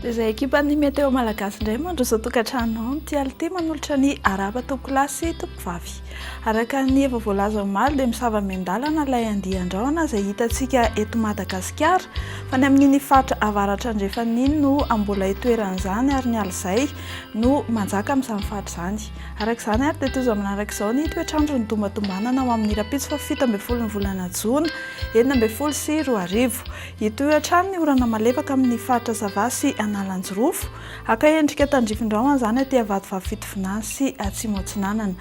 Dia izay ekipan'ny Météo Malagasy indray mandroso an-tokantrano ao amin'ity alina ity manolotra ny arahaba tompokolahy sy tompokovavy. Araka ny efa voalaza omaly dia misava miandalana ilay andian-drahona izay hitantsika eto Madagasikara fa ny amin'iny faritra avaratra andrefana iny no mbola itoeran'izany ary ny alizay no manjaka amin'izany faritra izany. Araka izany ary dia toy izao manaraka izao ny toetr'andro ny tombatombanana ho amin'ny rahampitso faha 17 ny volana jona 2016. Hitohy hatrany ny orana malefaka amin'ny faritra Sava sy Analanjirofo. Haka endrika tandrifin-drahona izany aty Avatovavy Fitovinany sy Atsimo Atsinanana.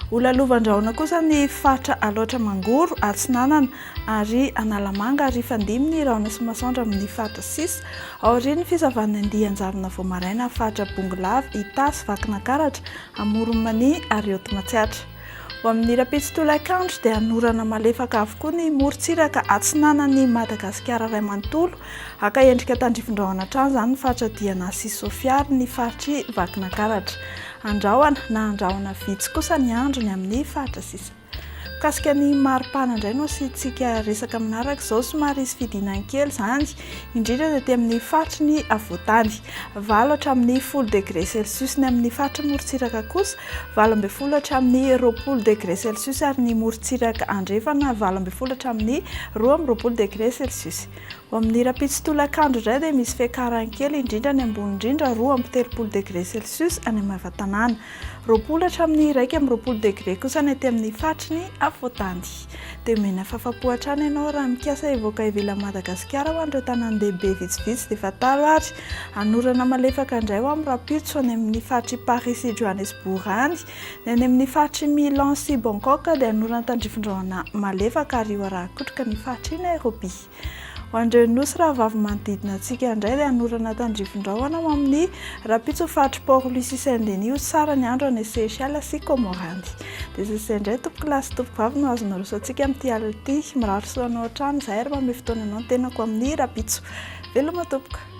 Ho lalovan-drahona kosa ny faritra Alaotra Mangoro, Atsinanana ary Analamanga ary hifandimby ny rahona sy masoandro amin'ny faritra sisa. Aorian'ny fisavan'ny andian-javona vao maraina faritra Bongolava, Itasy, Vakinankaratra, Amoron'i Mania ary Haute Matsiatra. Ho amin'ny rahampitso tolakandro dia hanorana malefaka avokoa ny morontsiraka atsinanan'i Madagasikara iray manontolo. Haka endrika tandrifin-drahona hatrany izany ny faritra Diana sy Sofia ary ny faritr'i Vakinankaratra. Andrahona na andrahona vitsy kosa ny andro ny amin'ny faritra sisa. Mikasika ny maripana indray no asiantsika resaka manaraka izao, somary hisy fidinany kely izany, indrindra ny aty amin'ny faritry ny afovoantany. 8 hatramin'ny 10 degré celsius ny amin'ny faritry ny morontsiraka kosa, 18 hatramin'ny 20 degré celsius ary ny morontsiraka andrefana 18 hatramin'ny 22 degré celsius. Ho amin'ny rahampitso tolakandro indray dia misy fiakarany kely, indrindra ny ambony indrindra 32 degré celsius any Maevatanàna. 20 hatramin'ny 21 degre kosa ny aty amin'ny faritry ny afovoantany. Dia omena fafapo hatrany ianao raha mikasa hivoaka ivelan'i Madagasikara ho an'ireo tanàn-dehibe vitsivitsy dia fantaro ary hanorana malefaka indray ho amin'ny rahampitso any amin'ny faritr'i Paris sy Johannesburg any. Ny any amin'ny faritr'i Milan sy Bangkok dia hanorana tandrifin-drahona malefaka ary ho arahan-kotroka ny faritr'i Nairobi. Ho an'ireo nosy rahavavy manodidina antsika indray dia hanorana tandrifin-drahona ho amin'ny rahampitso faritry Port Louis sy Saint Denis ho tsara ny andro any Seychelles sy Comores. Dia izay izay indray tompokolahy sy tompokovavy no azo naroso antsika amin'ity alina ity. Mirary soa anao hatrany izahay ary manome fotoana anao ny tenako amin'ny rahampitso. Veloma tompoko.